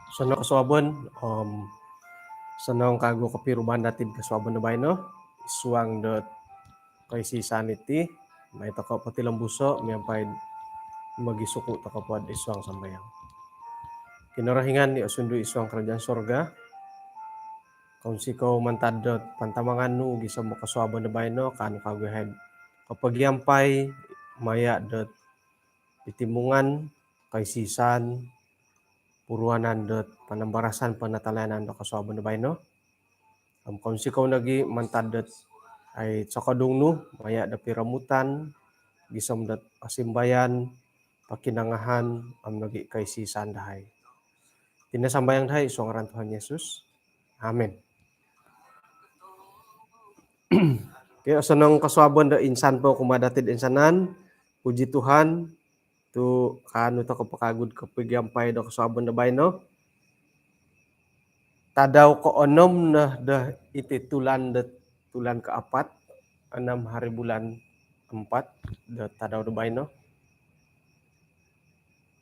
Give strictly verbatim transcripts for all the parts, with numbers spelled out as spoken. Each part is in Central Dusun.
Osonong kosuabon om osonong kagu kopiruba dati id kosuabon do baino id suang dot koisisan iti. Mai toko potilombuso miampai mogisuku toko po id suang sambayang. Kinorohingan di osundu id suang kerajaan sorga, kounsikou mantad dot pantamangan nu gisom kosuabon do baino kaanu kagu yahai kopogiampai maya dot itimungan koisisan puruanan dot panambarasan penatalayanan do kosuabon do baino. Om kounsikou nogi mantad dot ai sokodung nu maya do piromutan gisom dot osimbayan, pokinongohon om nogi koisisan dahai. Iti no sambayang dahai id suang ngaran Tuhan Yesus. Amin. Okey, osonong kosuabon do insan po kumaa dati id insanan. Puji Tuhan, tu kaanu toko po kagu kopogiampai do kosuabon do baino. Tadau koonom no do iti tulan do, tulan keempat, enam hari bulan empat do tadau do baino.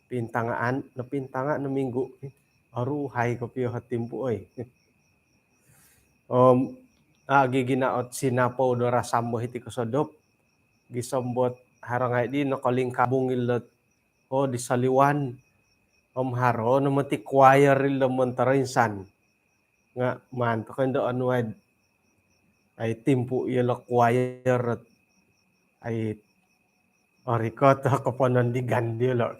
Pintangaan no, pintangaan no minggu. Aruhai kopio o timpu, oi. Om agi gina ot sinapou do rasam bo hiti kosodop. Gisom dot haro ngai di nokolingkabung ilo, oh, di soliwan. Om haro no moti choir ilo montoroinsan. Nga maan toko indo onuai, ai, timpu iyolo choir, ai, orikot o koponondigan diolo.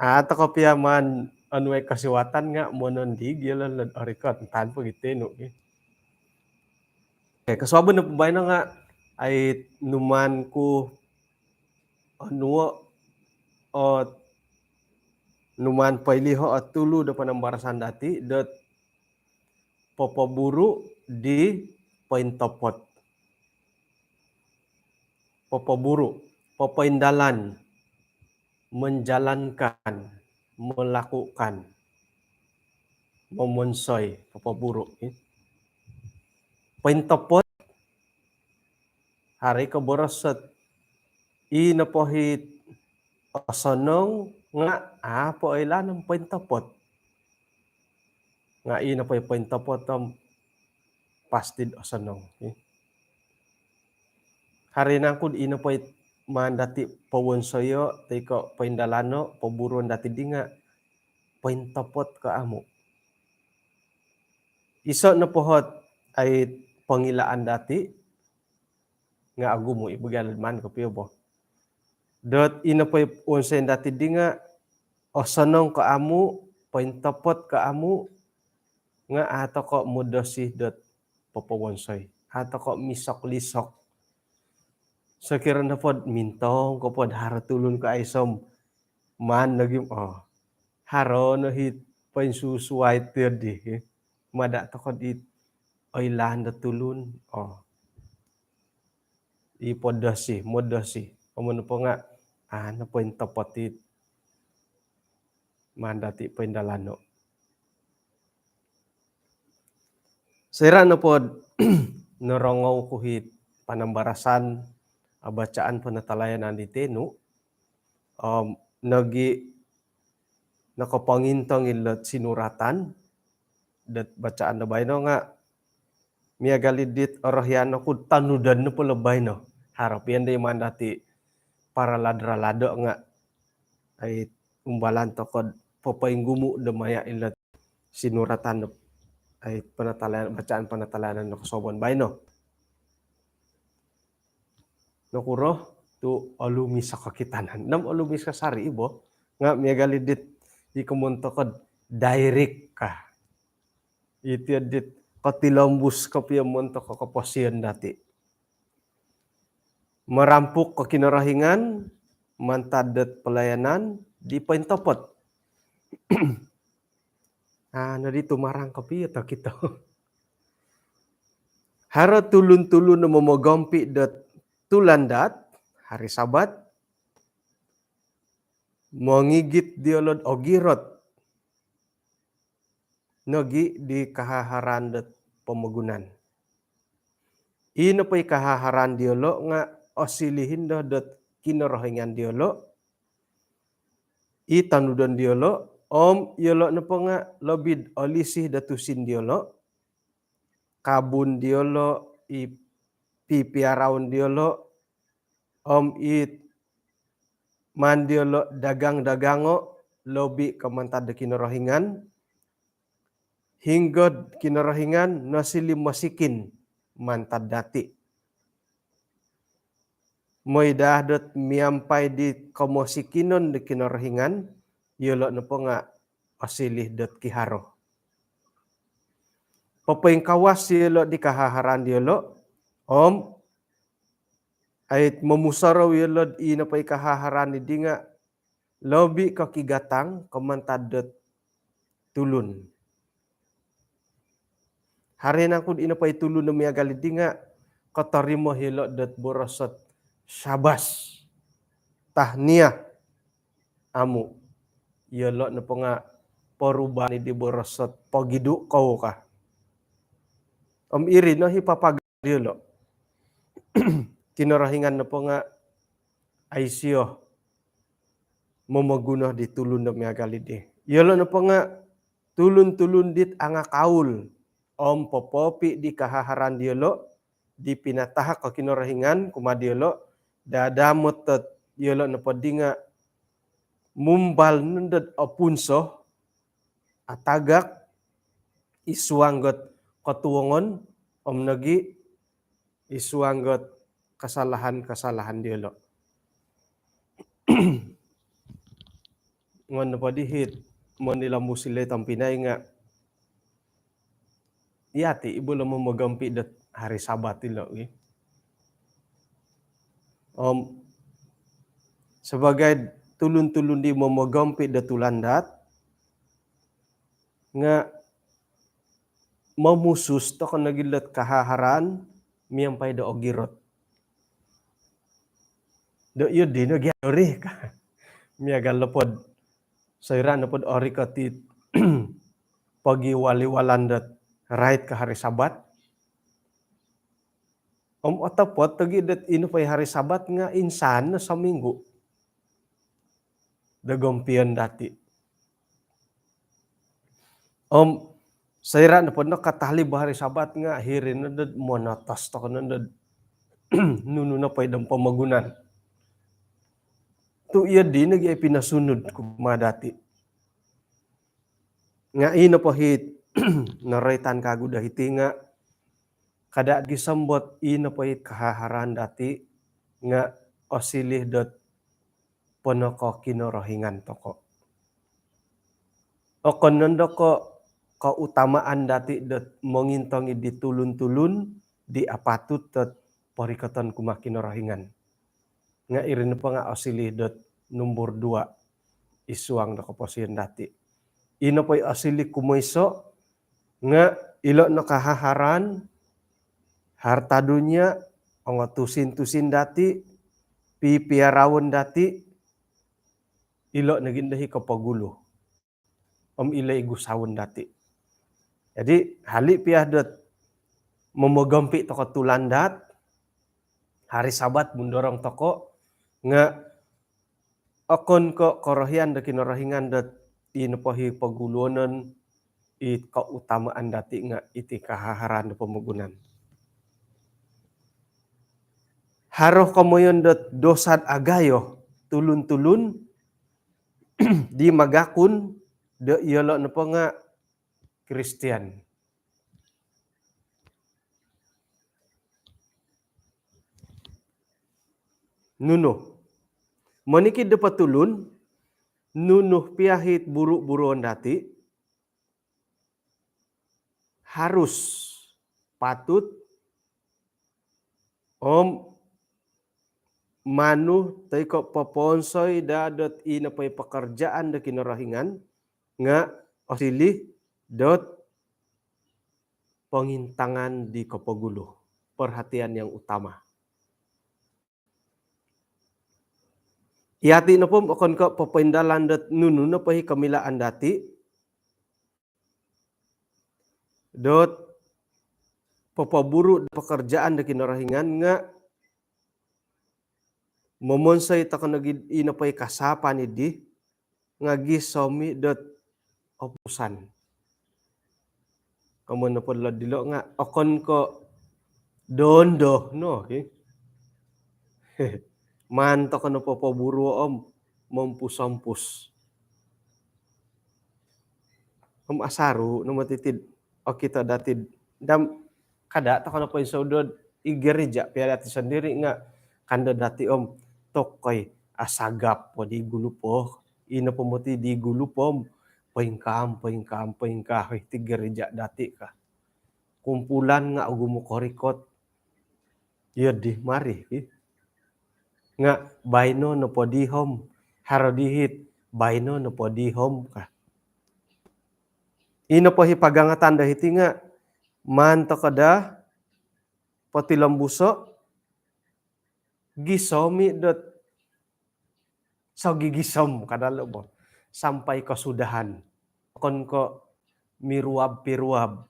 Aa toko pia maan onuai kosiwatan nga monondig iyolo dot orikot, intaan po giti nu. Okey, kosuabon nopo baino nga, ai, numaan ku onuo, o, numaan poiliho o tulu do panambarasan dati dot popoburu di pointopot. Popoburu, popoindalan, menjalankan, melakukan, momonsoi, popoburu, eh. Pointopot, haro i koboros dot i nopo it osonong nga aa po oilaan om pointopot. Nga i nopo i pointopot om pasti osonong, eh. Haro nangku i nopo it maan dati powonsoyo toi ko poindalano, poburuon dati di nga pointopot ko amu. Iso nopo ot ai pongilaan dati nga ogumu i bo gia maan kopio bo. Dot i nopo i wonsoyon dati di nga osonong ko amu, pointopot ko amu, nga aa toko modosi dot popowonsoi. Aa toko misok-lisok. Sokiro nopo do mintong ko po do haro tulun ko aiso om maan nogi, oh, haro no it poinsusuai tiodi, eh. Mada toko dit oilaan do tulun, oh, i podosi, modosi. Om nopo nga aa no pointopot it maan dati poindalano. Soira nopo do norongou ku it panambarasan, ah, bacaan penatalayanan di tinu, om nogi nokopongintong ilo sinuratan dot bacaan do baino nga miagal i dit orohian oku do tonudon nopo ilo baino. Haro pia di maan dati paralad-ralado nga ai umbalan toko do popoinggumu do maya ilo sinuratan do ai penatalayan, bacaan penatalayanan do kosuabon baino. Nokuro tu olumis o kokitanan. Om olumis kasari i bo. Nga miagal i dit i komoyon toko do direct ka. Iti dit kotilombus kopio montok ko koposion dati. Marampuk ko Kinorohingan mantad dot pelayanan di pointopot. Ah, nodi tumarang kopio tokito. Haro tulun-tulun do momogompi dot tulandaat, hari Sabat, mongigit diolo do ogirot nogi di kahaharan dot pomogunan. I nopo i kahaharan diolo nga osiliu indo dot Kinorohingan diolo, i tonudon diolo, Om iyolo' nopo nga' lobi'd olisi do tusin diyolo', kabun diyolo', i pipiaraon diyolo', om it maan diyolo' dagang-dagango' lobi' ko' mantad do Kinorohingan, hinggod Kinorohingan nosiliu mosikin mantad dati'. Moi daa dot miampai di komosikinon do Kinorohingan, iyolo' nopo nga' osiliu dot kiharo. Popoingkawas iyolo' di kahaharaan diyolo', om ait momusorou iyolo'd i nopo i kahaharaan iddi nga' lobi' ko' kigatang ko' mantad dot tulun. Haro nangku'd i nopo i tulun do miagal iddi nga' kotorimo iyolo' dot boros ot syabas, tahniah? Amu'. Iyolo' nopo nga' porubaan iddi boros ot pogidu' kou ka. Om iri no i papagal diyolo'. Kinorohingan nopo nga' a' isio momoguno di tulun do miagal iddi. Iyolo' nopo nga' tulun-tulun dit angakaul om popoopi' di kahaharaan diyolo' di pinatahak o Kinorohingan kumaa diyolo', dadamot dot iyolo' nopoddi nga' mumbal nondo'd opunso, atagak id suang dot kotuongon om nogi' id suang dot kasalahan-kasalahan diyolo'. Ngon nopo dihit, monilombus ilo' tompinai nga' iyati' i bo lo momogompi' dot hari Sabat ilo' gi. Om sabagai tulun-tulun di momogompi' dot tulandaat nga' momusus toko' nogi' dot kahaharaan miampai do ogirot. Do iyo dino gia ori ka. Miagal nopod, soira' nopod ori koti pogiwal-iwalan dot rait ka hari Sabat. Om otopot togi' dot ino po i hari Sabat nga' insan no sominggu do gompion dati'. Om soira' nopo no katalib hari Sabat nga' hiri no dot monotos toko' no dot nunu nopo i dom pomogunan. Tu' iyo dino gi' i pinosunud kumaa dati'. Nga' ino po hit noroitan kagu do hiti nga' kada' gisom dot ino po hit kahaharaan dati' nga' osiliu dot ponokokinorohingan toko'. Okon nondo ko' koutamaan dati' dot mongintong di tulun-tulun di apatut dot porikoton kumaa Kinorohingan. Nga' iri nopo nga' osiliu dot numbur dua id suang do koposion dati'. Ino po i osiliu kumoiso' nga' ilo' no kahaharaan, harta dunia, ongo tusin-tusin dati', pipiaraon dati', ilo' nogi' ndo i kopogulu. Om ilo' i gusaon dati'. Jadi hali' piya dot momogompi' toko' tulandaat, hari Sabat mundorong toko' nga' okon ko' korohian do Kinorohingan dot ino po i poguluonon, i koutamaan dati' nga' iti kahaharaan do pomogunan. Haro komoyon dot dosa'd agayo tulun-tulun di magakun do iyolo' nopo nga' Kristian. Nunu? Monikid do potulun, nunu piya hit buru-buruon dati', harus, patut, om manu toi ko' popowonsoi daa dot ino po i pokorjaan do Kinorohingan nga' osiliu dot pongintangan di kopogulu, perhatian yang utama. Iyati' nopo okon ko' popoindalan dot nunu nopo i komilaan dati' dot popoburu' do pokorjaan do Kinorohingan nga' momonsoi toko' nogi' ino po i kasaapan iddi nga' gisom i' dot opusan. Komoyon nopo dilo nga okon ko dondo no, ki. Maan toko nopo poburuo om mompus-ompus. Om asaru no moti id okito dati dam, kada toko nopo insodu id gereja pia dati sendiri nga kando dati om tokoi asagap po di gulu po. Ino po moti di gulu po om poingkaa, poingkaa, poingkaa id gereja dati ka. Kumpulan nga ogumu korikot. Iyo di mari, ki. Nga baino nopo di om haro dihit, baino nopo di om ka. Ino po i pagangatan do hiti nga maan toko daa potilombuso, gisomi dot sogigisom kada lo bo sampai kesudahan. Okon ko miruab-piruab.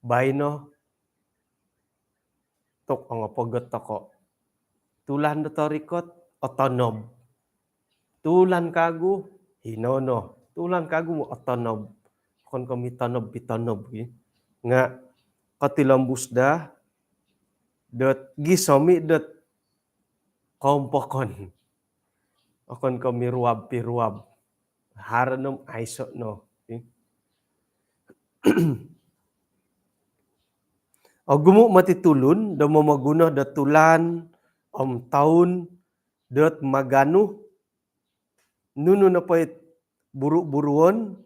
Baino tok ongopogot toko. Tulan do torikot, otonob. Tulan kagu, hino no. Tulan kagu, otonob. Okon ko mitonob-pitonob, ki. Nga kotilombus daa dot gisomi dot kompokon. Okon ko miruab-piruab. Haro no om aiso no. Ogumu moti tulun do momoguno do tulan om toun dot maganu nunu nopo it buru-buruon,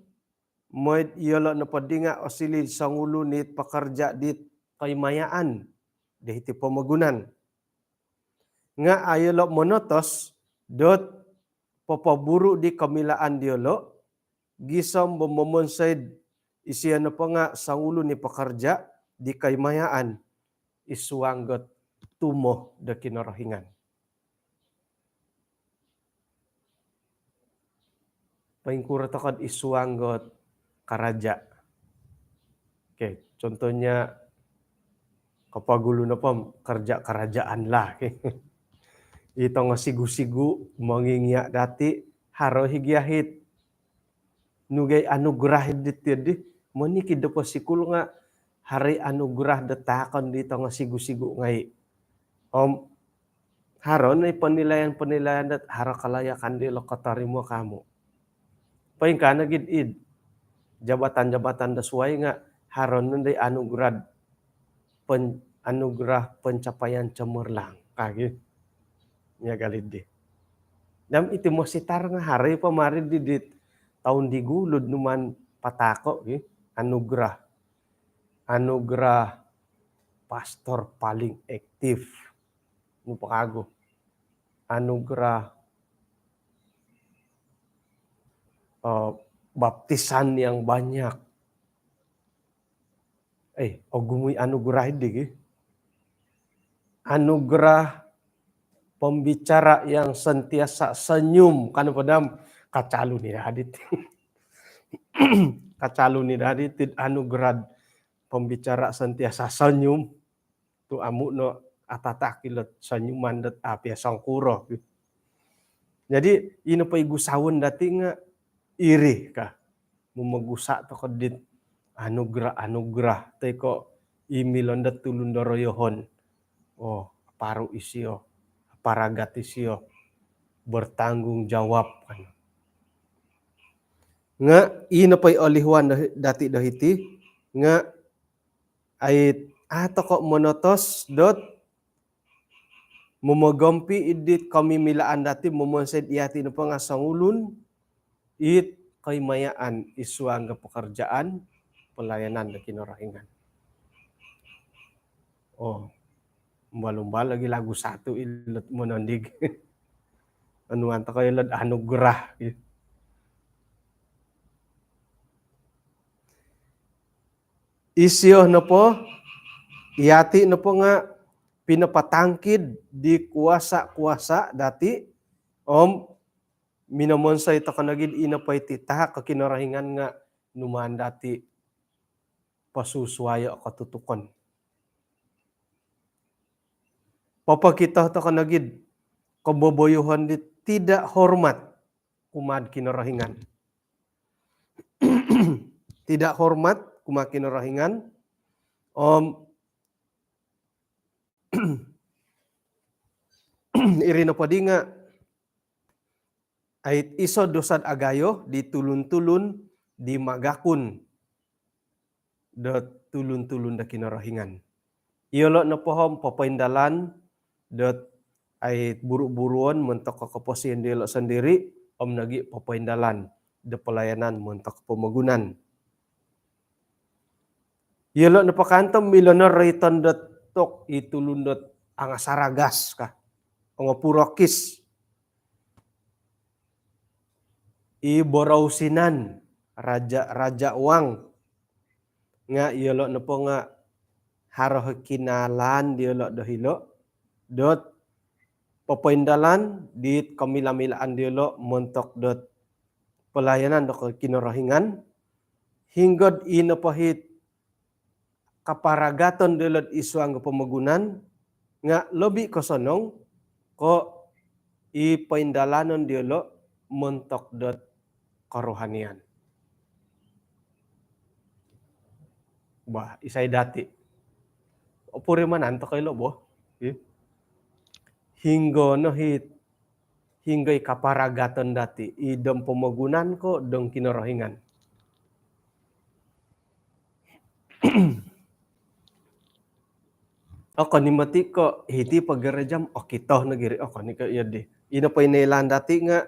mooi do iyolo nopo di nga osiliu songulun it pekerja dit koimayaan do hiti pomogunan. Nga a iyolo monotos dot popoburu di komilaan diolo, gisom bo momonsoi do isio nopo nga songulun i pekerja di koimayaan id suang dot tumo do Kinorohingan. Poingkuro toko id suang dot karaja. Okey, contohnya kopogulu nopo kerja kerajaan lah. I tongo sigu-sigu mongingia dati haro i gia it nugai anugerah dit di. Monikid do posikul nga haro i anugerah do taakon di tongo sigu-sigu ngai. Om haro no i penilaian-penilaian dot haro kelayakan diolo kotorimo ka amu. Poingkaa nogi id jabatan-jabatan do suai nga haro no di anugerah pen-, anugerah pencapaian cemerlang ka gia. Miagal di. Dam iti mositar nga haro i po mari di, di toun di gulu do numaan pataako gia. Anugerah. Anugerah pastor paling aktif. Nu po kagu. Anugerah, eh, baptisan yang banyak. Eh, ogumu i anugerah di gia. Anugerah pembicara yang sentiasa senyum. Kan padam kacalun i daa dit. Kacalun i daa dit anugerah pembicara sentiasa senyum. Tu amu no atatak ilo senyuman dot a pia songkuro. Jadi ino po i gusaon dati nga iri ka. Momogusa toko dit anugerah-anugerah toi ko i milo dot tulun do royohon. Oh, paru isio, paragat isio, bertanggung jawab kan. Nga ino po i olihuan do, dati do hiti nga ai a toko monotos dot momogompi id dit komimilaan dati momonsoi do yati nopo nga songulun it koimayaan id suang do pekerjaan pelayanan do Kinorohingan. Oh, umbal-umbal lagi lagu satu ilo monondig. Onuan toko ilo anugerah. Isio nopo, yati nopo nga pinapatangkid di kuasa-kuasa dati om minomonsoi toko nogi ino po iti tahak do Kinorohingan nga numaan dati posusuayo kotutukon. Popokito toko nogi koboboyuhon di tidak hormat kumaa do Kinorohingan. tidak hormat kumaa Kinorohingan. Om iri nopo di nga ait iso dosa'd agayo di tulun-tulun di magakun do tulun-tulun do Kinorohingan. Iyolo' nopo om popoindalan dot ait buru-buruon montok koposion diyolo' sondiri', om nogi' popoindalan do pelayanan montok pomogunan. Iyolo' nopo kanto milo no roiton dot tok i tulun dot angasaragas ka, ongopurokis, i borou sinan, raja-raja wang. Nga' iyolo' nopo nga' haro kinalaan diyolo' do hilo' dot popoindalan dit komila-milaan diyolo' montok dot pelayanan do Kinorohingan, hinggod i nopo hit kaparagaton diyolo'd isuang do pomogunan nga' lobi kosonong ko' i poindalanon diyolo' montok dot kerohanian. Bah, isai dati'? Opurimanan toko' ilo' bo. Ih. Hinggo no hit, hinggo i kaparagaton dati', i dong pomogunan ko' dong Kinorohingan? Okon i moti ko' hiti po gereja om okito no giri, okon i ko' iyo di. Ino po inoilaan dati' nga'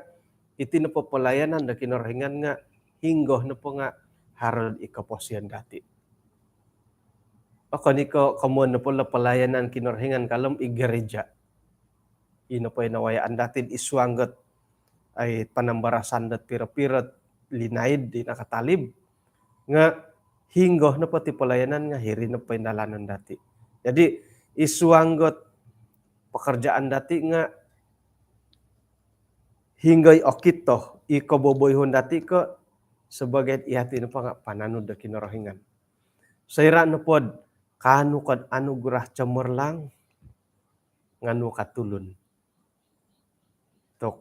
iti nopo pelayanan do Kinorohingan nga' hinggo nopo nga' haro i koposion dati'. Okon i ko' komoyon nopo lo pelayanan Kinorohingan ka lom i gereja. Ino po inawayaan dati'd isuang dot ai panambarasan dot piro-piro linaid di nakatalib. Nga' hinggo nopo ti pelayanan nga' hiri no poindalanon dati'. Jadi isuang dot pekerjaan dati' nga' hinggo i okito i koboboyuhon dati' ko' sebagai iyati' nopo nga' pananud do Kinorohingan. Soira' nopod kaanu ko'd anugerah cemerlang, nganu ka tulun tok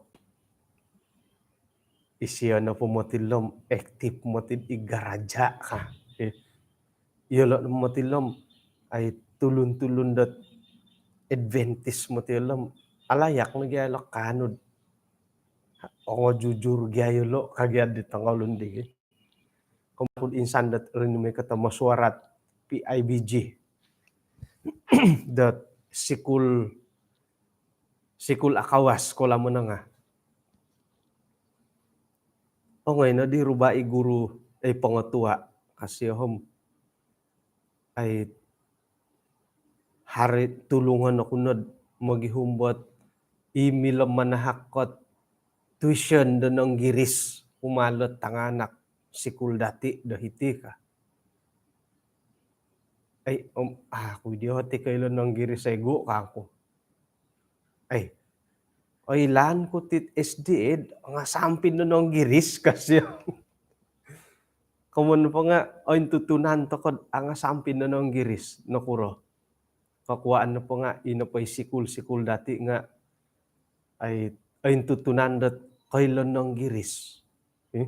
isio nopo moti lom aktif moti i gereja ka. Eh, iyolo' moti lom ai tulun-tulun dot Adventist moti lom alayak no gia ilo' kaanu'd ongojujur gia iyolo' ka gia di tongoulun di. Komoyon ku insan dot rinumikot o mesyuarat P I B G dot sikul, sikul akawas, sekolah menengah. Ongoi no di ruba' i guru, eh, pengetua ka sio om ai haro tulungon oku nod mogihum dot i milo manahak dot tuition do Nonggiris kumaa lo tanganak sikul dati' do hiti ka. Ai, om, aku di oti koilo Nonggiris egu kangku. Ai, oilaan ku tit S D A angasampin do Nonggiris ka sio. Komoyon nopo nga' ointutunan toko'd angasampin do Nonggiris, nokuro? Kokuaan nopo nga' ino po i sikul-sikul dati' nga' ai, ointutunan dot koilo Nonggiris. Eh?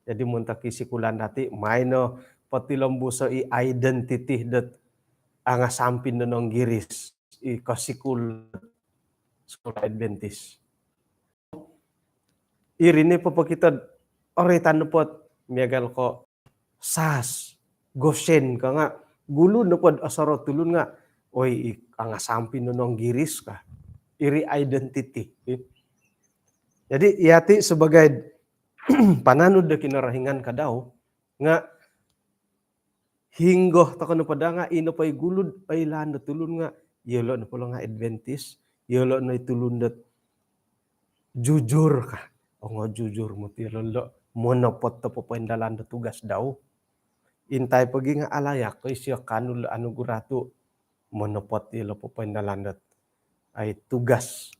Jadi montok i sikulan dati', maino potilombuso i identiti dot angasampin do Nonggiris i kosikul sekolah Adventist. Iri ni popokito oritan nopot miagal ko' Sas, Goshen ka nga' gulu nopod osorou tulun nga', oi, i angasampin do Nonggiris ka. Iri identiti. Jadi iyati' sebagai pananud do Kinorohingan ka dau nga' hinggo toko nopo daa nga' ino po i gulu'd oilaan do tulun nga' iyolo' nopo lo nga' Adventist, iyolo' no i tulun dot jujur ka. Ongojujur moti iyolo' lo monopot do popoindalan do tugas dau. Intai pogi nga' alayak ko' isio kaanu lo anugerah tu' monopot iyolo' popoindalan dot ai tugas.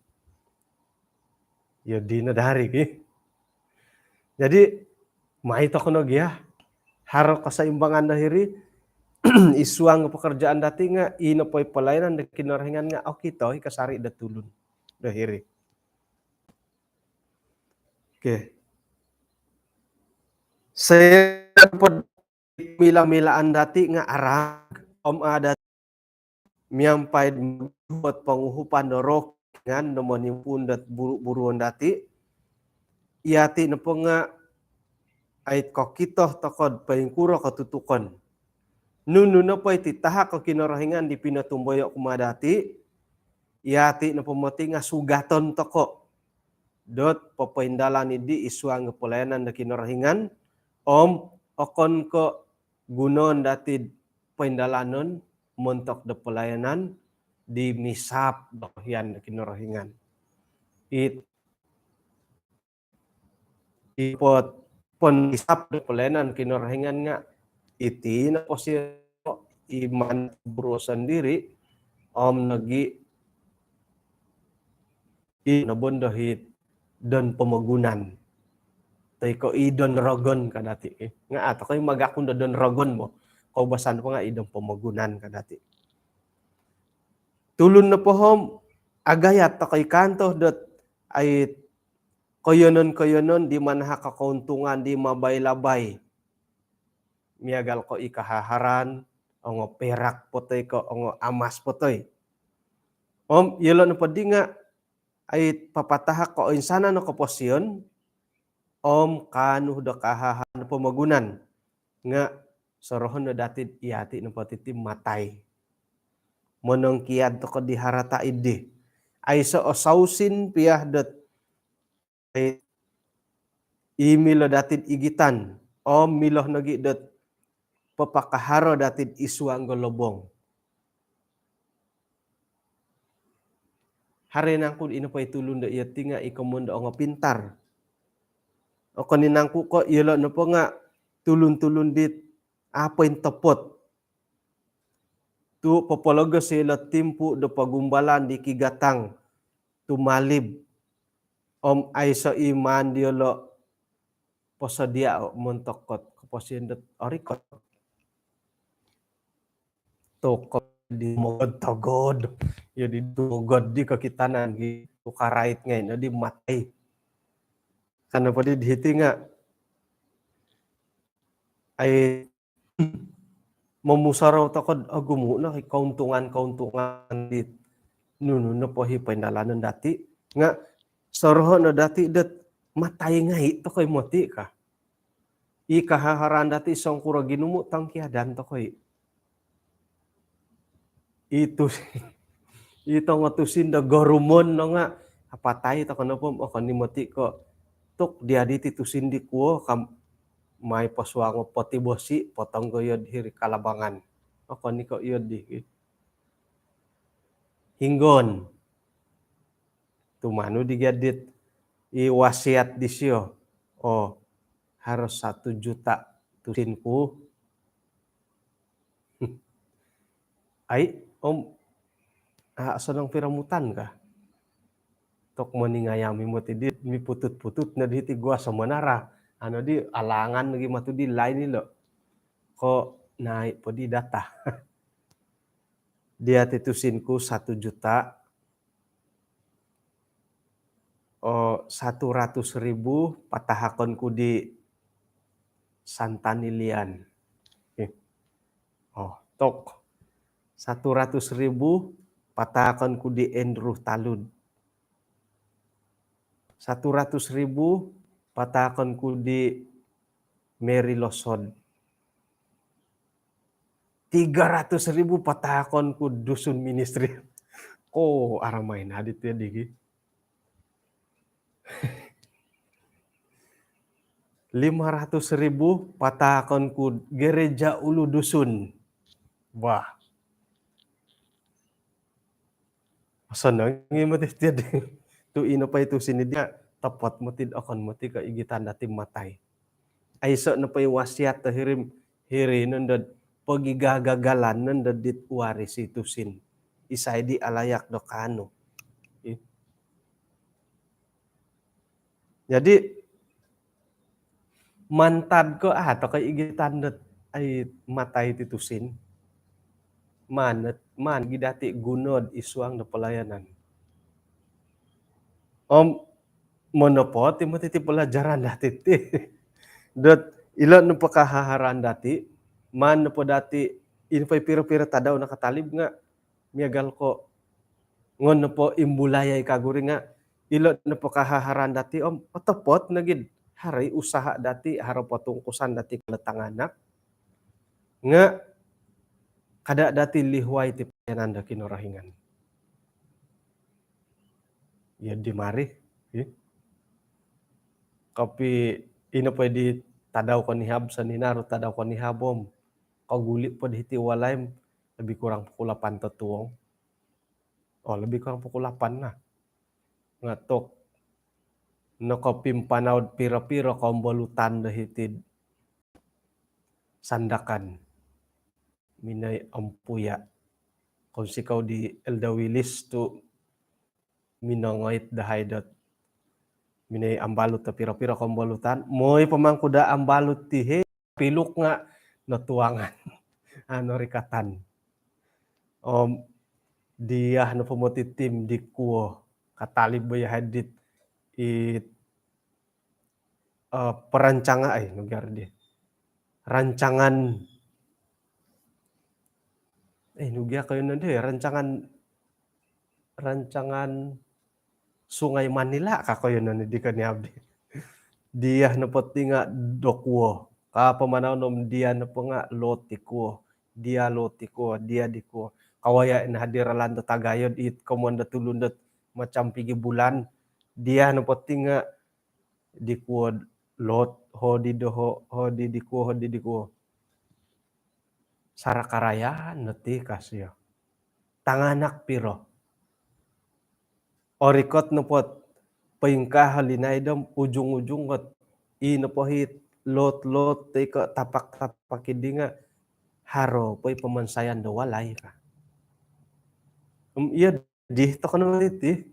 Iyo dino dari ki. Jadi mai toko no gia haro keseimbangan do hiri, isuang pekerjaan dati' nga' ino po i pelayanan do Kinorohingan nga' okito i kasari do tulun do hiri. Okey. Saya dapat mila-milaan dati nga arag om ada miampai buat panguhupan do roh ngan do monimpuun dot buru-buruon dati. Iyati nopo nga ait kokito tokod poingkuro kotutukon. Nunu nopo iti tahak o Kinorohingan di pinotumboyo kumaa dati, iyati nopo moti nga sugaton toko dot popoindalan idi id suang pelayanan do Kinorohingan om okon ko gunoon dati poindalanon montok do pelayanan di misap do hian do Kinorohingan. It ipot pon isap do pelayanan Kinorohingan nga iti no posisi iman buru sendiri om nogi i nobondo hit don pomogunan. Toi ko i don rogon kadati. Nga ato koi magakun do don rogon mo. Kau basan po nga i don pomogunan kadati. Tulun nopo om agayat tokoi kanto dot ai koyonon-koyonon di manahak keuntungan di mabai-labai. Miagal ko i kahaharan, ongo perak potoi ko ongo amas potoi. Om yolo nopo di nga ai papatahak ko insanan o koposion om kaanu do kahaharan pomogunan. Nga sorohon do dati iyati nopo titi matai. Monongkiad toko di harata idi. Aiso o sausin pia dot i milo dati igitan om milo nogi dot papakaharo dati id suang do lobong. Hari nangku ino po i tulun do iyati nga i komon do ongo pintar. Okon i nangku ko iyolo nopo nga tulun-tulun dit apo in topot. Tu popologos ilo timpu do pogumbalan di kigatang tumalib om aiso iman diolo posodia montok kot koposion dot orikot. Tokop di mogod togod. Iyo di togod di kokitanan gi tukarait ngai no di matai. Karena po di hiti nga ai momusorou tokod ogumu no keuntungan-keuntungan di nunu nopo hi poindalanon dati nga soroho no dati dot matai ngai tokoi moti ka. I kahaharan dati songkuro ginumu tongkiadan tokoi. Itu i tongo tusin do gorumon no nga apatai toko nopo okon i moti ko tuk dia diti tusin di kuo kam mai posuango poti bosi potong goyod hiri kalabangan. Okon i ko iyo di hinggon. Tumanud di gadit i wasiat disio. Oh, harus satu juta tusin ku. Ai om a sonong piromutan ka. Tok moningayami moti di miputut-putut no di hiti gua semenara. Ano di alangan lagi matu di lain ilo. Ko naik po di data. Dia ti tusin ku satu juta. Oh, satu ratus ribu patahakon ku di Santanilian. Eh. Oh, tok. Satu ratus ribu patahakon ku di Andrew Talud. Satu ratus ribu patahakon ku di Mary Losod. Tiga ratus ribu patahakon ku Dusun Ministry. Ko aramai na di ti digi. Lima ratus ribu patahakon ku Gereja Ulu Dusun. Wah. Sonong i moti tiad. Tu ino po i tusin dia topot moti okon moti ko igitan dati matai. Aiso nopo i wasiat do hiri, hiri nondo pogigagagalan nondo dit warisi tusin. Isai di alayak do kaanu. Jadi mantad ko ah toko igitan dot ai matai ti tusin. Maan, maan gi dati gunod id suang do pelayanan. Om monopot i moti ti pelajaran dati ti. Dot ilo nopo kahaharan dati maan nopo dati, ino po i piro-piro tadau nakatalib nga miagal ko ngon nopo imbulayai kaguri nga ilo nopo kahaharan dati om otopot nogi haro i usaha dati, haro potungkusan dati kalo tanganak nga kada dati lihuai ti pelayanan do Kinorohingan. Iyo di mari, eh. Kopi ino po di tadau konihab, soninaru tadau konihab om koguli po di hiti walai, lebih kurang pukul lapan totuong. Oh, lebih kurang pukul lapan lah. Nga tok nokopimpanau piro-piro kombolutan do hiti Sandakan. Minai ampuya. Kounsikou di Elder Willis tu minongoi dahai dot minai ambalut do piro-piro kombolutan. Moi pamangku do ambalut ti he, piluk nga notuangan. Ano rikatan. Om dia nopo moti tim di kuo katalib bo yahai dit it eh, perancangan, eh, nugi di. Rancangan, eh, nugi koyonon di, rancangan, rancangan Sungai Manila ka koyonon di koni abdi. Dia nopo ti nga dokuo. Ka pamanau nom dia nopo nga lot di kuo. Dia lot di kuo, dia di kuo. Kawaya ina hadir ralan do tagayo it komon do tulun dot macam pigi bulan. Dia nopo ti nga di kuo lot, ho di doho, ho di di kuo, ho di di kuo. Sara karayaan no ti kasio. Tanganak piro. Orikot nopot poingkaa linai dom ujung-ujung kot. I nopo hit lot-lot ti ko tapak-tapak idi nga haro po i pamansayan do walai ka. Om iyo di toko no iti,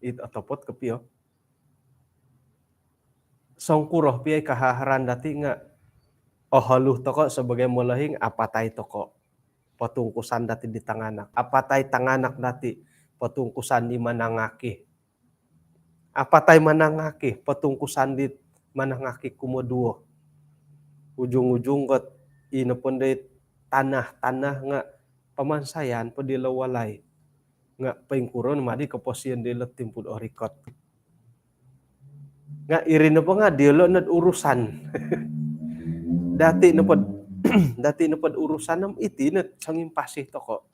it otopot kopio. Songkuro pia i kahaharan dati nga oholu toko sebagai molohing, apatai toko. Potungkusan dati di tanganak. Apatai tanganak dati, potungkusan di manangaki. Apatai manangaki, potungkusan di manangaki kumoduo. Ujung-ujung kot ino pun di tanah-tanah nga pamansayan po di lo walai. Nga poingkuro no madi koposion di lo timpu do orikot. Nga iri nopo nga diolo nod urusan. Dati nopod, dati nopod urusan om iti nod songimpasi toko.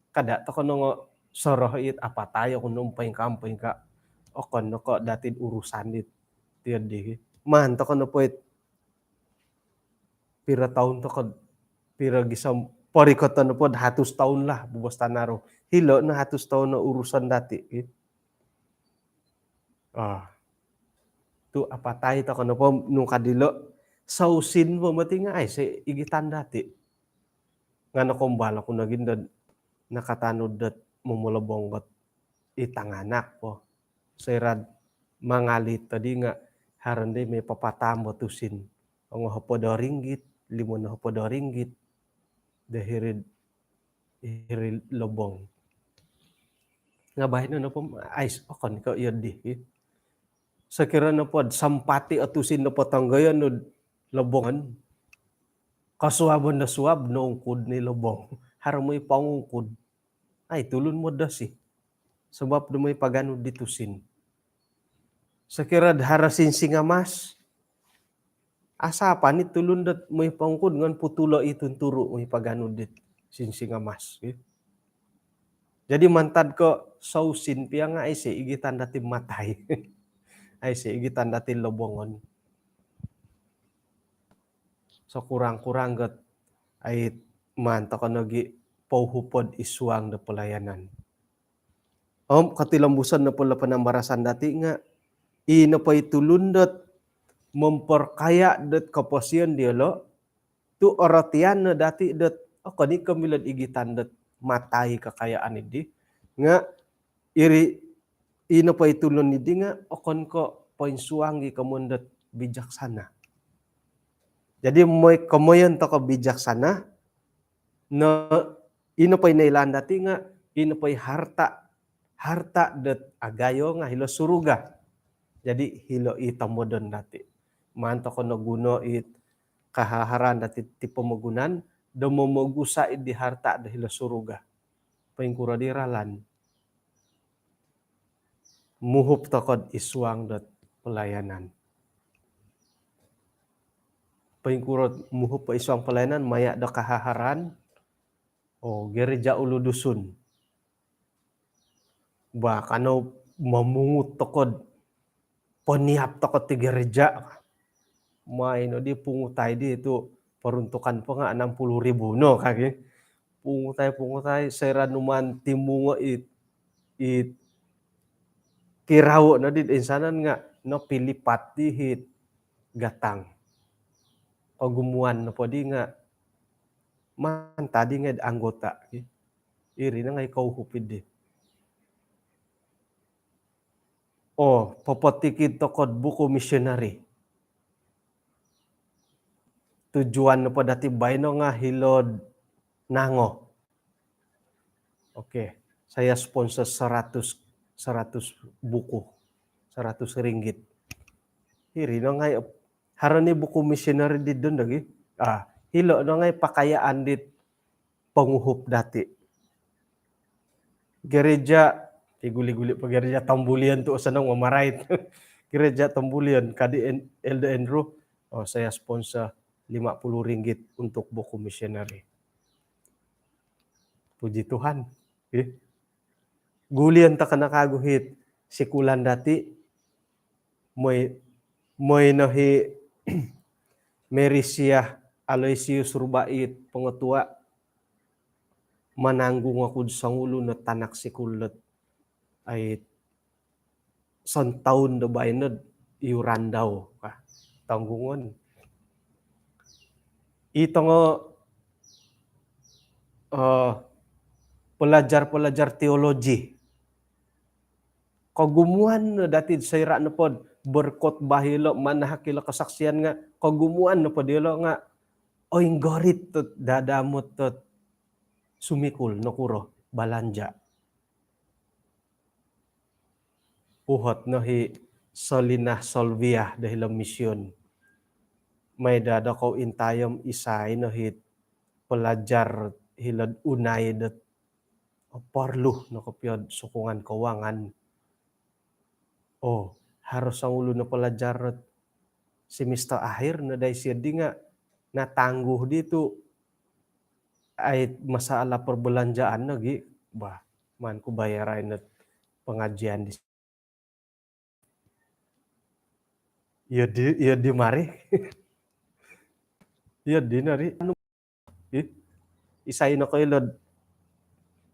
Kada toko nongo soroh it apatai oku nom poingkaa, poingkaa. Okon no ko dati urusan dit tiyo di. Maan toko nopo it piro toun toko, piro gisom porikoton nopod hatus toun lah, bobos tanaru. Hilo no hatus toun no urusan dati, eh. Ah. Tu apatai toko nopo nung kadilo, sausin po moti nga aiso igitan dati. Nga nokombal oku nogi dot nakatanud dot momolobong kot i tanganak po. Soirad mangalit tadi nga haro ndi mai papatam bo tusin. Ongo hopod do ringgit, limo no hopod do ringgit. Do hiri, hiri lobong. Nga baino nopo ais okon ko iyo di. Sokiro nopod sampati o tusin nopo tonggoyon nu lobongon. Kosuabon do suab noungkud ni lobong. Haro moi pongungkud. Ai tulun modosi. Sebab do moi paganu di tusin. Sokiro do haro sinsing amas. Asa pani tulun dot moi pongungkud ngon putulo i tunturu moi paganu dit sinsing amas. Jadi mantad ko sausin pia nga aiso igitan dati matai. Aiso igitan dati lobongon. Sekurang-kurang got ai maan toko nogi pouhupod i suang do pelayanan. Om kotilombuson nopo lo panambarasan dati nga i nopo i tulun dot memperkaya dot koposion diolo tu orotian no dati dot okon i ko milo igitan dot matai kekayaan idi nga iri i nopo i tulun idi nga okon ko poinsuang i komon dot bijaksana. Jadi moi komoyon toko bijaksana no i nopo i noilaan dati nga i nopo i harta, harta dot agayo nga hilo suruga. Jadi hilo i tomodon dati. Maan toko no guno i kahaharan dati ti pomogunan do momogusa' di harta' do hilo suruga. Poingkuro di ralan? Muhup toko'd isuang dot pelayanan. Poingkuro muhup isuang pelayanan, maya' do kahaharan, o, gereja ulu Dusun. Bah, kanou momungut toko'd, poniap toko'd ti gereja. Mai no di pungutai di tu' peruntukan po nga' enam puluh ribu no kagi. Pungutai, pungutai, soira' numaan timungo' it, it kirau no di insanan nga' nopilipat di hit gatang. Kogumuan nopo di nga' mantad di ngai' anggota, ki. Iri no ngai' kouhup di. O, popotikid toko'd buku misionari. Tujuan nopo dati' baino nga' hilo'd Nango. Oke, saya sponsor seratus, seratus buku, seratus ringgit. Iri no ngai', haro ni buku misionari di dun lagi. Ah, hilo' no ngai' pakayaan dit ponguhup dati'. Gereja, ti guli-guli po gereja Tambulion tu' osonong mamarait. Gereja Tambulion, kadi En-, Elder Andrew, o, saya sponsor lima puluh ringgit untuk buku misionari. Puji Tuhan. Ih. Gulion toko' no kagu hit sikulan dati', moi, moi no hi Merisiah Aloysius Rubait, pongotua', mananggung oku'd songulun o tanak sikul dot ai sontoun do baino'd iuran dau, ka. Tonggungon. I tongo, eh, pelajar-pelajar teologi. Kogumuan no dati'd soira' nopo'd berkhotbah ilo', manahak ilo' kesaksian nga', kogumuan nopo dilo' nga', oinggorit dot dadamot dot sumikul, nokuro, balanja'. Uhot no hi Solinah Solviah do hilo' mision. Mai daa dokou intayo om isai no hi pelajar hilo'd Unai dot porlu no kopio'd sokongan kewangan. O, haro songulun o pelajar dot semester akhir no dai sio di nga' natangguh di tu' ai masalah perbelanjaan lagi. Bah, maan ku bayarai no pengajian di. Iyo di, iyo di mari. Iyo di nari. Anu, ih, isai no koilo'd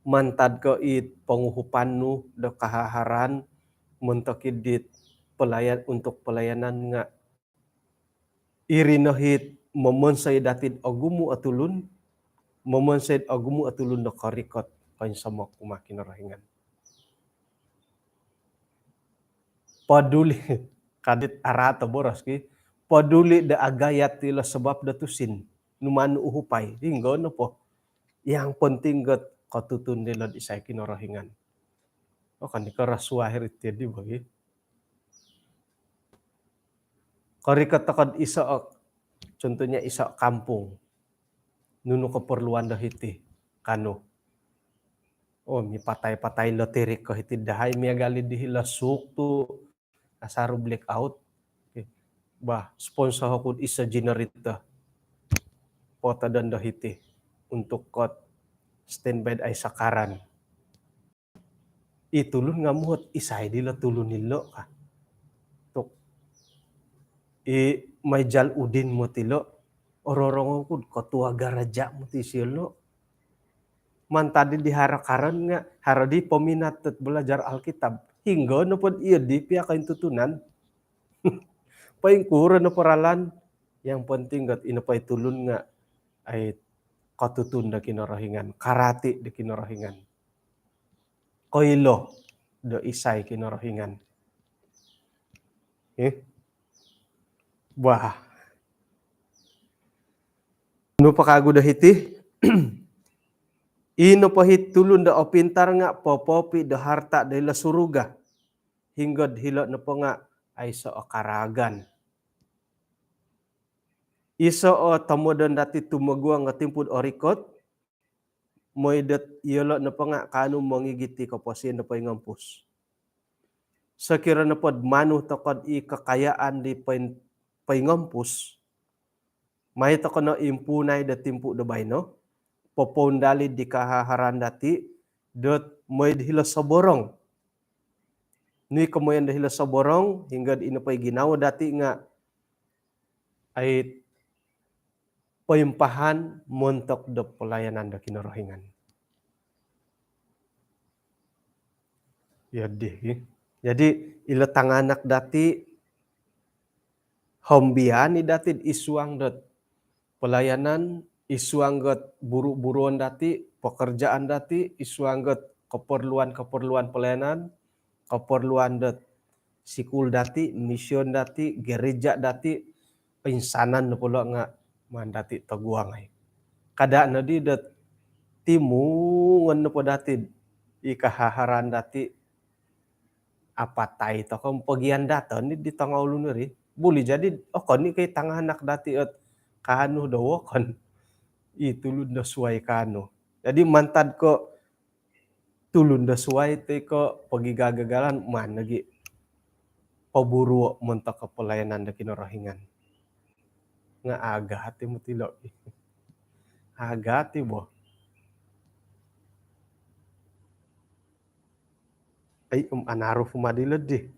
mantad ko it ponguhupan nu do kahaharan montok id dit pelayan, untuk pelayanan nga' iri no hit momonsoi dati'd ogumu' o tulun, momonsoi ogumu' o tulun do korikot koinsomok kumaa Kinorohingan. Poduli, kadit araat o boros, ki. Poduli do agayat ilo sabap do tusin. Numaan nu uhupai, hinggo nopo. Yang penting got kotutun dilo'd isai Kinorohingan. O, kan di karasuah iri ti di bagi. Korikot toko'd iso o, contohnya iso o kampung. Nunu keperluan do hiti, kanu. O, mipatai-patai loteri ko hiti dahai, miagal di hilo Sook tu' asaru blackout. Oke. Bah, sponsor oku'd iso generator. Potodon do hiti untuk kot standby ai sakaran. I tulun nga' muhot, isai dilo tulun ilo, ka. Tu' i Maijal Udin moti ilo, ororongou ku'd ketua gereja moti isio ilo. Mantad di haro karan nga' haro di peminat dot belajar Alkitab. Hinggo nopo'd iyo di pia kointutunan. Poingkuro nopo ralan, yang penting got ino po i tulun nga' ai kotutun do Kinorohingan, karati do Kinorohingan. Koilo do isai Kinorohingan. Eh? Bah. Nu po kagu do hiti? Ino po hi tulun do opintar nga' popoopi' do harta' do hilo suruga. Hinggo'd hilo nopo nga' aiso o karaagan. Iso o tomodon dati tumoguang o timpu do orikot, moi dot iyolo nopo nga kaanu mongigit i koposion do poingompus. Sokiro nopo do manu tokou do i kakayaan di poin-, poingompus, mai tokou no impuunai do timpu do baino, popoundalid di kahaharaan dati dot moi do hilo soborong. Nui komoyon do hilo soborong, hinggo do ino po i ginawo dati nga ai poimpahan montok do pelayanan do Kinorohingan. Iyo dii, ki. Jadi, ilo tanganak dati, hombian i dati id suang dot pelayanan, id suang dot buru-buruon dati, pekerjaan dati, id suang dot keperluan-keperluan pelayanan, keperluan dot sikul dati, mission dati, gereja dati, insanan nopo lo nga maan dati toguangai. Kada nodi dot timungon nopo dati i kahaharaan dati, apatai tokou pogian daton di, di tongoulun iri. Boleh jadi okon i ko i tanganak dati ot kaanu do wokon. I tulun do suai kaanu. Jadi mantad ko tulun do suai toi ko pogigagagalan, maan nogi poburuo montok ko pelayanan do Kinorohingan. Nga agat i mutilo. Agat i bo. Ai, um, anaru puma dilo dii.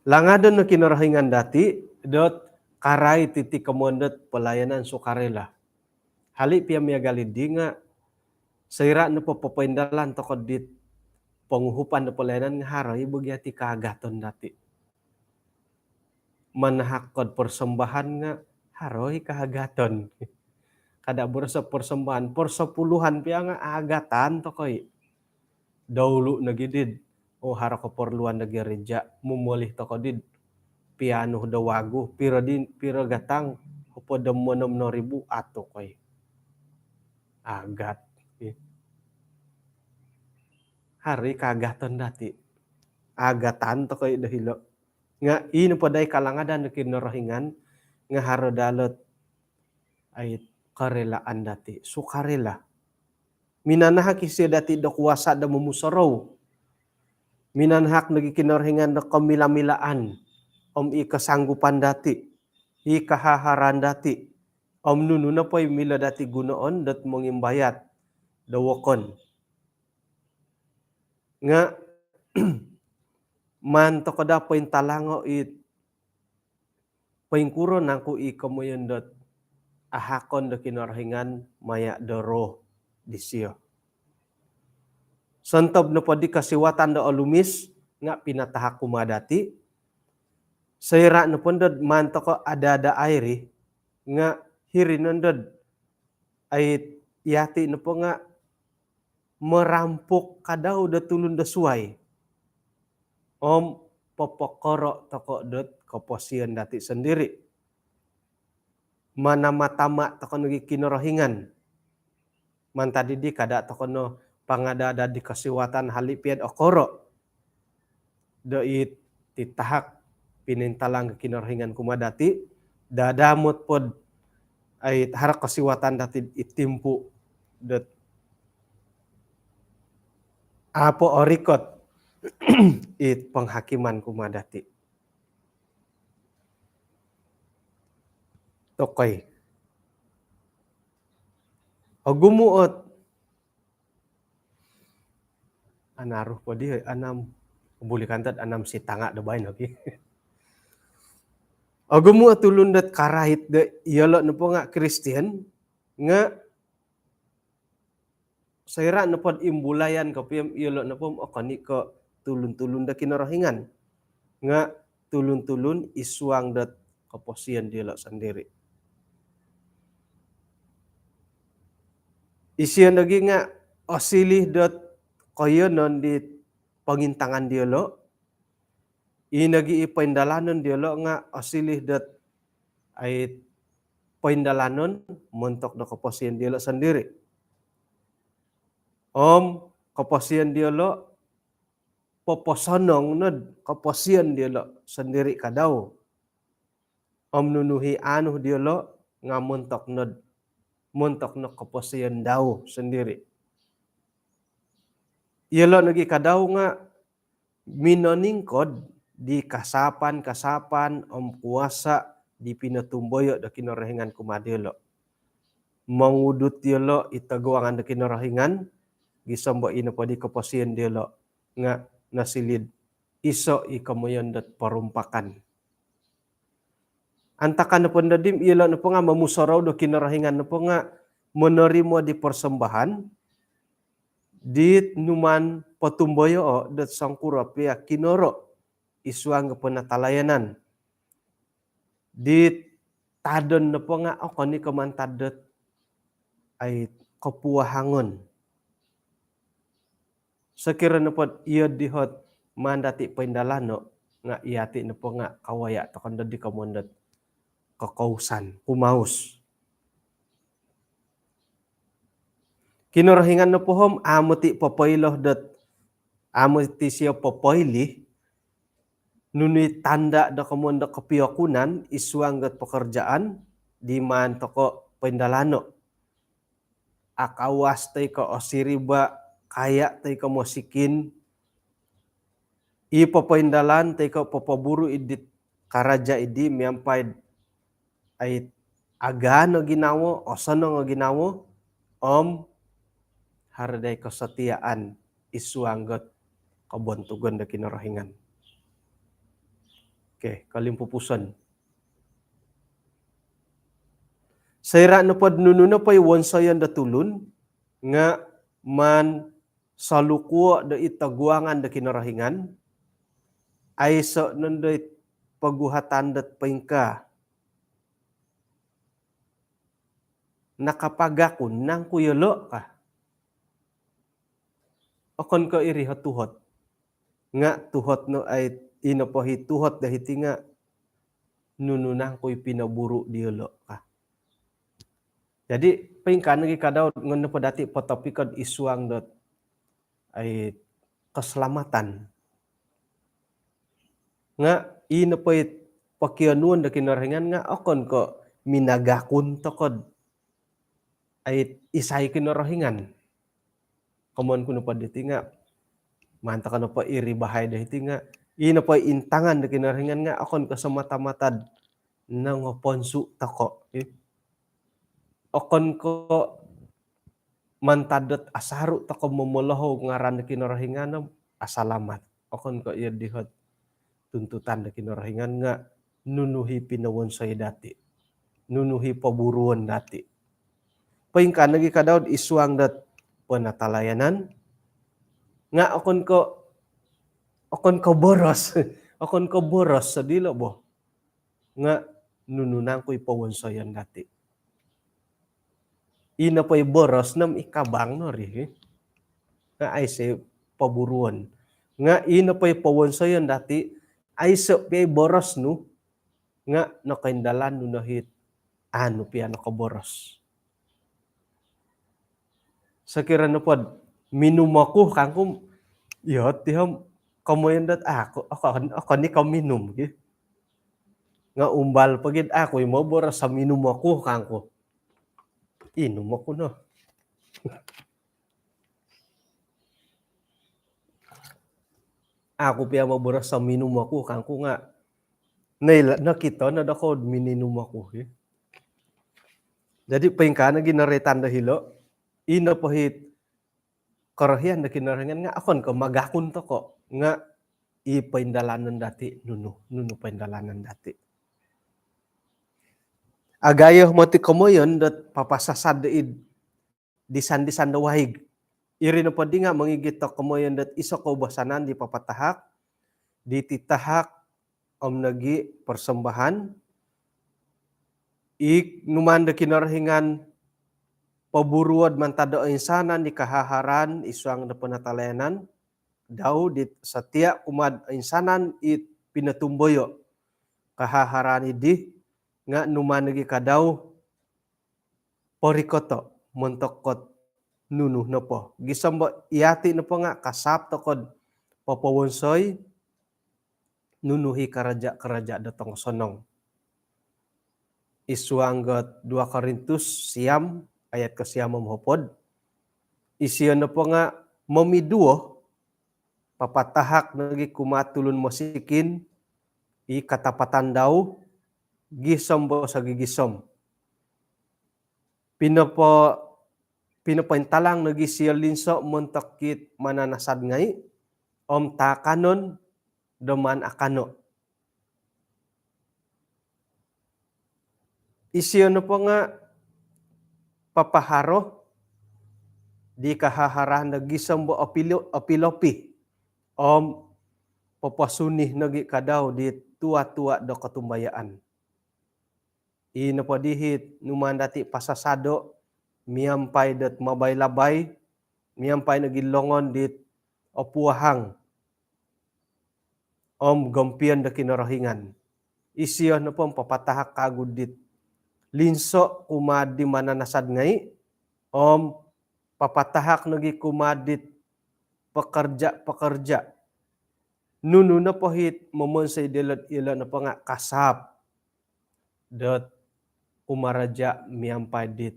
Langadon no Kinorohingan dati dot karai titi komoyon dot pelayanan sukarela. Hali pia miagal i dii nga soira nopo popoindalan tokou dit ponguhupan do pelayanan nga haro i bo gia ti kaagaton dati. Manahak ko do persembahan nga haro i kaagaton. Kada boroso persembahan, persepuluhan pia nga aagatan tokou i. Dahulu nogi dii, oh, haro keperluan do gereja, momoli tokou dii pianu do wagu, piro dii, piro gatang, hopod om onom no ribu, atukoi. Agat. Haro i kaagaton dati. Aagatan tokou i do hilo. Nga i nopo dii kalangadan do Kinorohingan, nga haro daa lot ai kerelaan dati, sukarela. Minanahak isio dati do kuasa do momusorou. Minanahak nogi Kinorohingan do komila-milaan om i kesanggupan dati, i kahaharaan dati, om nunu nopo i milo dati gunoon dot mongimbayat do wokon. Nga maan tokou daa pointalango it poingkuro nangku i komoyon dot ahakon do Kinorohingan maya do roh disio. Sontob nopo di kosiwatan do olumis nga pinatahak kumaa dati, soira nopo dot maan tokou ada-ada airi, nga hiri nondo dot ai yati nopo nga merampok kadau do tulun do suai. Om popokoro tokou dot koposion dati sendiri. Manama-tama tokou nogi Kinorohingan. Mantad dii kada tokou no pangada-ada di kosiwatan hali pia do okoro. Do it titahak pinintalang Kinorohingan kumaa dati, dadamot po dot ai haro kosiwatan dati i timpu dot apo orikot it penghakiman kumaa dati. Tokoi. Ogumu ot anaru po dii, anam, bulikan dot anam sitanga do baino, ki. Ogumu o tulun dot karait do iyolo nopo nga Kristian, nga soira nopo dot imbulayan kopio om iyolo nopo om okon i ko tulun-tulun do Kinorohingan. Nga tulun-tulun id suang dot koposion diolo sendiri. Isio nogi nga osiliu dot koiyonon di pongintangan diolo, i nogi i poindalanon diolo nga osiliu dot ai poindalanon montok do koposion diolo sendiri. Om koposion diolo poposonong no do koposion diolo sendiri kadau. om nunu i anu diolo nga montok nod, montok no koposion dau sondiri. Iyolo nogi ka dau nga minoningkod di kasapan-kasapan om kuasa di pinotumboyo do Kinorohingan kumaa diolo. Mongudut diolo i toguangan do Kinorohingan, gisom bo ino po di koposion diolo nga nosiliu iso i komoyon dot porumpakan. Antakan nopo dadi, iyolo nopo nga momusorou do Kinorohingan nopo nga monorimo di persembahan dit numaan potumboyoo dot songkuro pia kinoro id suang penatalayanan. Dit tadon nopo nga okon i ko mantad dot ai kopuahangon. Sokiro nopo iyo dihot maan dati poindalano nga iyati nopo nga kawaya tokou dadi komoyon dot kokousan, kumaus. Kinorohingan nopo om amu ti popoilo dot, amu ti sio popoilo nunu i tanda do komoyon do kopiokunan id suang dot pekerjaan di maan tokou poindalano. Akawas toi ko osiriba, kaya toi ko mosikin, i popoindalan toi ko popoburu id dit karaja idi miampai ai agaan o ginawo, osonong o ginawo, om haro daa i kesetiaan id suang dot kobontugon do Kinorohingan. Okey, kolimpupuson. Soira nopo dot nunu nopo i wonsoyon do tulun nga maan solukuo do i toguangan do Kinorohingan, aiso nondo i poguhatan dot poingkaa. Nakapagakun nangku yolo ka? Okon ko iri o tuhot. Nga tuhot no ai, ino po i tuhot do hiti nga nunu nangku i pinoburu diolo ka? Jadi, poingkaa nogi ka dau, ngon nopo dati potopikon id suang dot ai keselamatan. Nga ino po i pokionuon do Kinorohingan nga okon ko minagakun tokou dot ai isai Kinorohingan. Komoyon ku nopo diti nga, maan tokou nopo iri bahai do hiti nga, ino po i intangan do Kinorohingan nga okon ko semata-mata dot nongoponsu tokou, eh. Okon ko mantad dot asaru tokou momolohou ngaran do Kinorohingan om asalamat. Okon ko iyo dihot tuntutan do Kinorohingan nga nunu i pinowonsoi dati, nunu i poburuon dati. Poingkaa nogi ka dau id suang dot penatalayanan nga okon ko, okon ko boros, okon ko boros sodilo bo. Nga nunu nangku i powonsoyon dati? Ino po i boros nu om i kabang no ri, eh. Nga aiso poburuon. Nga ino po i powonsoyon dati, aiso pia i boros nu, nga nokoindalan nu no it anu pia nokoboros. Sokiro nopo dot minum oku kangku, iyo ti om komoyon dot aku, okon, okon i ko minum ki. Nga umbal po gia dot aku i moboros minum oku kangku. Inum oku no. Aku pia moboros minum oku kangku nga, nai, nokito no dokou mininum oku ki. Jadi poingkaa nogi noroitan do hilo, ino po it korohian do Kinorohingan nga okon ko magakun tokou, nga i poindalanon dati nunu, nunu poindalanon dati. Agayo moti komoyon dot papasasad id disan-disan do waig. Iri nopo di nga mongigit tokou komoyon dot iso koubasanan di papatahak, di titahak, om nogi persembahan, i numaan do Kinorohingan poburuon mantad do oinsanan di kahaharaan id suang do penatalayanan dau di setia kumaa do oinsanan i pinotumboyo. Kahaharaan idi nga numaan nogi ka dau porikoto montok dot nunu nopo. Gisom bo iyati nopo nga kasap tokou dot popowonsoi nunu i karaja-karaja do tongosonong. id suang dot dua Korintus siam ayat kosiam om hopod. Isio nopo nga momiduo, papatahak nogi kumaa tulun mosikin i katapatan dau, gisom bo sogigisom. Pinopo-, pinopointalang nogi isio linso montok it mananasad ngai, om taakanon do maan akano. Isio nopo nga papaharo di kahaharaan do gisom bo opilo-, opilopi, om poposuni nogi kadau di tua-tua do kotumbayaan. I nopo dihit numaan dati pasasado miampai dot mabai-labai, miampai nogi longon dit opuahang om gompion do Kinorohingan. Isio nopo papatahak kagu dit linso kumaa di mananasad ngai, om papatahak nogi kumaa dit pekerja-pekerja. Nunu nopo it momonsoi diolo, ilo nopo nga kasap dot kumaraja miampai dit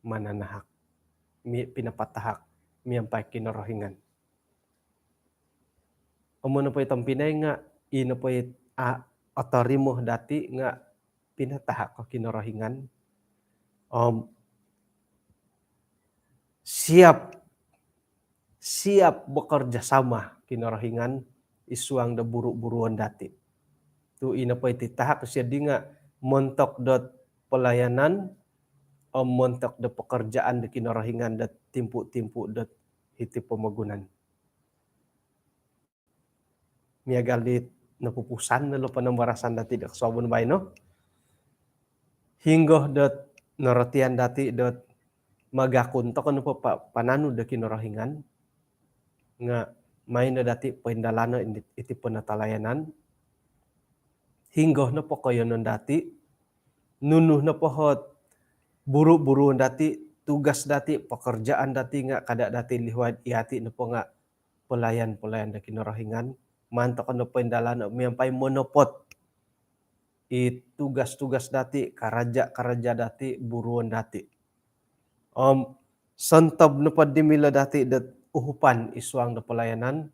mananahak, mi-, pinapatahak miampai Kinorohingan. Om nopo it tompinai nga, i nopo it a-, otorimo dati nga pinatahak ko Kinorohingan. Om siap, siap bekerja sama Kinorohingan id suang do buru-buruon dati. Tu i nopo it titahak isio di nga montok dot pelayanan, om montok do pekerjaan do Kinorohingan dot timpu-timpu dot hiti pomogunan. Miagal di nopupusan dilo panambarasan dati do kosuabon baino. Hinggo dot norotian dati dot magakun tokou nopo pa-, pananud do Kinorohingan, nga maai no dati poindalano indi-, iti penatalayanan. Hinggo nopo koiyonon dati, nunu nopo ot buru-buruon dati, tugas dati, pekerjaan dati nga kada dati lihuai, yati nopo nga pelayan-pelayan do Kinorohingan, maan tokou no poindalano miampai monopot i tugas-tugas dati, karaja-karaja dati, buruon dati. Om sontob nopo di milo dati dot uhupan id suang do pelayanan,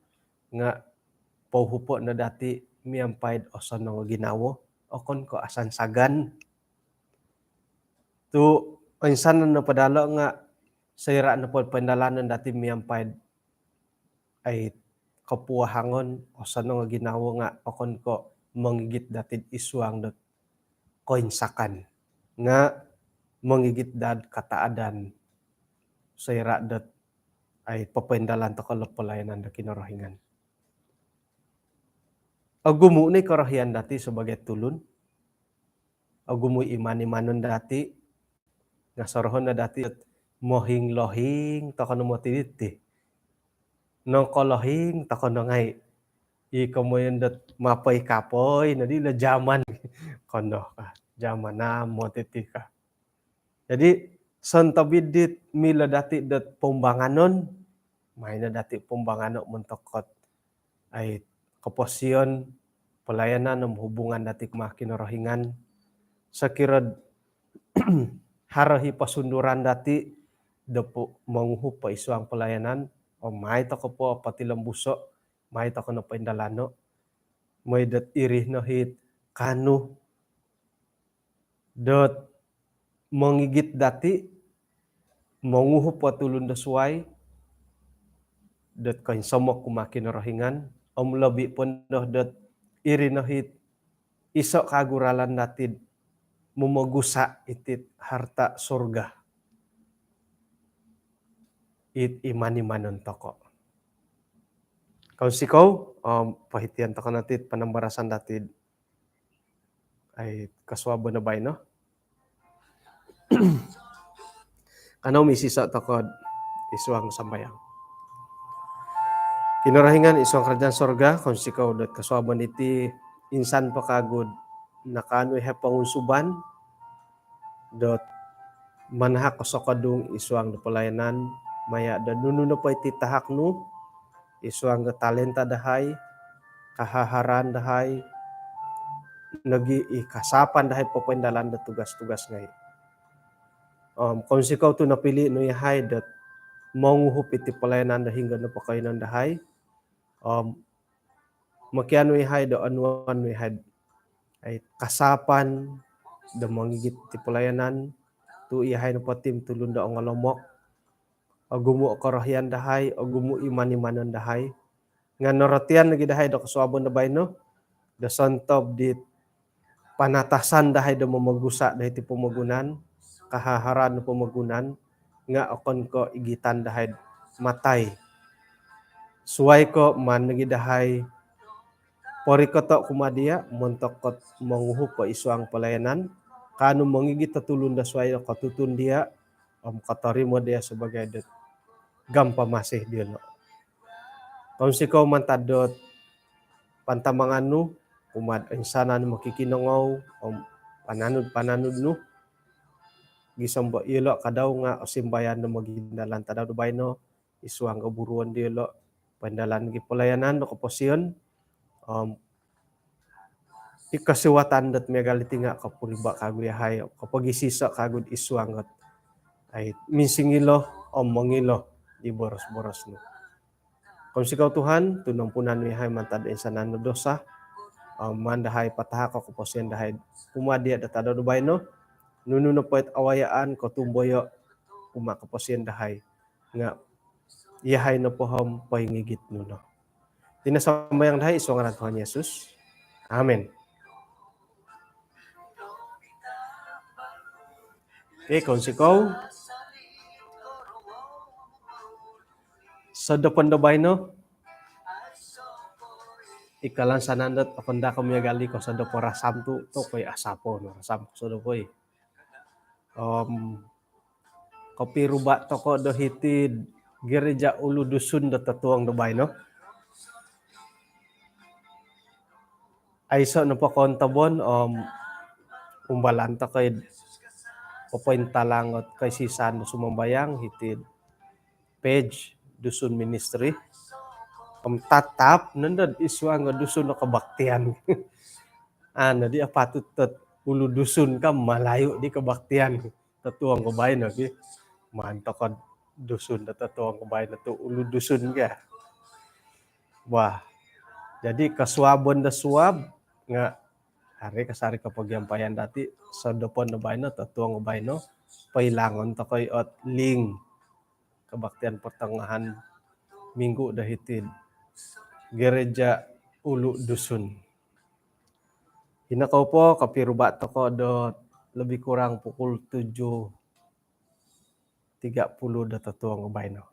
nga pouhupo no dati miampai do osonong ginawo, okon ko asansagan. Tu oinsanan nopo dilo nga soira nopo poindalanon dati miampai ai kopuahangon, osonong ginawo nga okon ko mongigit dati id suang dot koinsakan, nga mongigit dot kataadan soira dot ai popoindalan tokou lo pelayanan do Kinorohingan. Ogumu no i korohian dati sebagai tulun, ogumu i iman-imanon dati, nga sorohon no dati dot mohing-lohing tokou no moti diti. Nongkolohing tokou no ngai. I komoyon dot mapoi-kapoi no di lo zaman. Kondo ka, zaman amu moti ti ka. Jadi, sontob i dit milo dati dot pombanganon, maai no dati pombangano montok dot ai koposion, pelayanan om hubungan dati kumaa Kinorohingan. Sokiro haro i posunduran dati do po-, monguhup po id suang pelayanan, om maai tokou po potilombuso, maai tokou no poindalano, mooi dot iri no it kaanu dot mongigit dati, monguhup o tulun do suai dot koinsomok kumaa Kinorohingan, om lobi po nondo dot iri no it iso kagu ralan dati momogusa iti harta surga, it iman-imanon tokou. Kounsikou, om pohitian tokou no iti panambarasan dati ai kosuabon baino. Kanou misiso tokou id suang sambayang. Kinorohingan id suang kerajaan sorga, kounsikou dot kosuabon diti insan po kagu nakaanu yahai pongunsuban dot manahak kosokodung id suang do pelayanan, maya do nunu nopo i titahak nu id suang do talenta dahai, kahaharaan dahai, nogi i kasapan dahai popoindalan do tugas-tugas ngai. Om kounsikou tu nopili nu yahai dot monguhup iti pelayanan do hinggo nopo koiyonon dahai. Om mokianu yahai do onuan nu yahai ai kasapan do mongigit iti pelayanan tu yahai nopo tim tulun do ongolomok, ogumu o korohian dahai, ogumu iman-imanon dahai. Nga norotian lagi dahai do kosuabon do baino do sontob di panatasan dahai do momogusa dahai ti pomogunan, kahaharan pomogunan, nga okon ko igitan dahai matai. Suai ko maan lagi dahai porikoto kumaa dia montok kot monguhup po id suang pelayanan, kaanu mongigit o tulun do suai do kotutun dia, om kotorimo dia sebagai dot gampa masih dia no. Kounsikou mantad dot pantamangan nu, kumaa insanan mokikinongou, om pananud-pananud nu, gisom bo iyolo kadau nga osimbayan do mogindalan tadau do baino, id suang koburuon diolo, poindalan gi pelayanan do koposion, om i kosiwatan dot miagal iti nga kopuriba kagu yahai, kopogisiso kagu id suang dot ai minsingilo om mongilo di boros-boros nu. Kounsikou Tuhan, tu nompunan nu yahai mantad insanan do dosa, om maan dahai patahako koposion dahai kumaa dia do tadau do baino, nunu nopo it awayaan kotumboyo kumaa koposion dahai. Nga yahai nopo om poingigit nu no. Iti no sambayang dahai id suang ngaran Tuhan Yesus. Amin. Okey, kounsikou. Sodopon do baino. I kalansanan dot okon daa ko miagal di kosodop o rasam tu, tu koi asapo no rasam kosodop oi. Om kopiruba toko do hiti Gereja Ulu Dusun do totuong do baino. Aiso nopo kontobon, om umbalan toko id popointalang ot kaisisan do sumambayang hiti page Dusun Ministry. Om tatap nondo id suang do Dusun do kebaktian. Ano di apatut tot Ulu Dusun ka Malayu di kebaktian. Totuong ko baino ki. Maan toko Dusun do totuong ko baino tu Ulu Dusun ka. Wah. Jadi kosuabon do suab nga haro kasari kopogiampayan dati sodopon do baino, totuong ko baino, poilangon toko ot link kebaktian pertengahan minggu do hiti Gereja Ulu Dusun. Ino kou po, kopiruba toko do lebih kurang pukul tujuh tiga puluh do totuong ko baino.